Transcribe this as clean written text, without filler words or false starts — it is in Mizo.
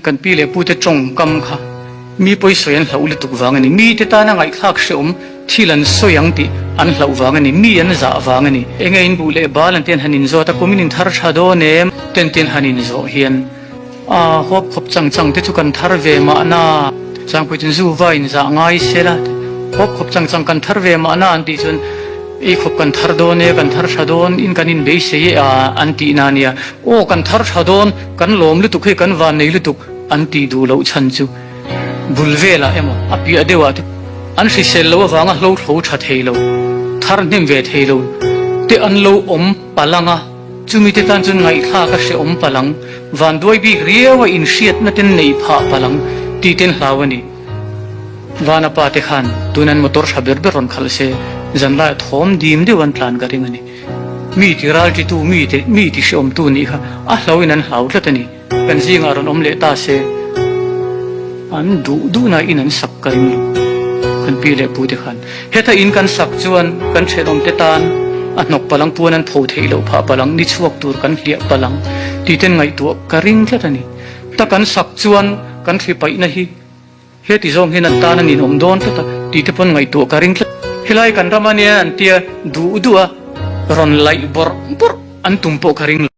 Kan pi leh pute tawngkam kha mi pawi sawi an hlauh lutuk vang a ni. Mite tana ngaihthlak hrehawm thil an sawi ang tih an hlauh vang a ni. Mi an zah vang a ni. Enge in buh leh bal an ti an han inzawt a, kum in inthar tha dawn em? Ten ten han inzawh hian a huap khawp chang chang te chu kan thar ve mahna. Changpui chuan zu va inzah ngai se la, huap khawp chang chang kan thar ve mahna an tih chuan ei khawp kan thar dawn e, kan thar tha dawn in kan inbeisei e a an tihna a nia. Aw kan thar tha dawn, kan lawm lutuk hei kan van nei lutuk an tih duh loh chhan chu bul velah emaw a piah deuhah te an hrisel loh avanga hlo thlo tha thei lo, thar hnem ve thei lo te an lo awm palh ang a, chumi te tan chuan ngaihthlak a hrehawm palh ang, vanduai bik riau a inhriatna ten neih phah palh ang tih ten hlau a ni. Vana pa te khan tun an motor tha ber ber rawn khalh se, zanlaiah thawm dim deuh an tlan ka ring a ni. Mi ti ralṭitu, mi ti mi ti hreawmtu nih kha a hlauhin an hlau tlat a ni. Kan zingah rawn awm leh ta se, an duh duhna in an sak ka ring lo. Kan pi leh pute khan heta in kan sak chuan kan ṭhenawmte tan a hnawk palang puan an pho theih loh phah palang, ni chhuak tur kan hliah palang tih ten ngaihtuah ka ring tlat a ni. Ta kan sak chuan kan thli paihna hi Heti zawng hian an tan a ninawm dawn tlat a tih te pawn ngaihtuah ka ring tlat. Helai kan ram a nia an tia duh duh a rawn laih bawrh bawrh an tum pawh ka ring lo.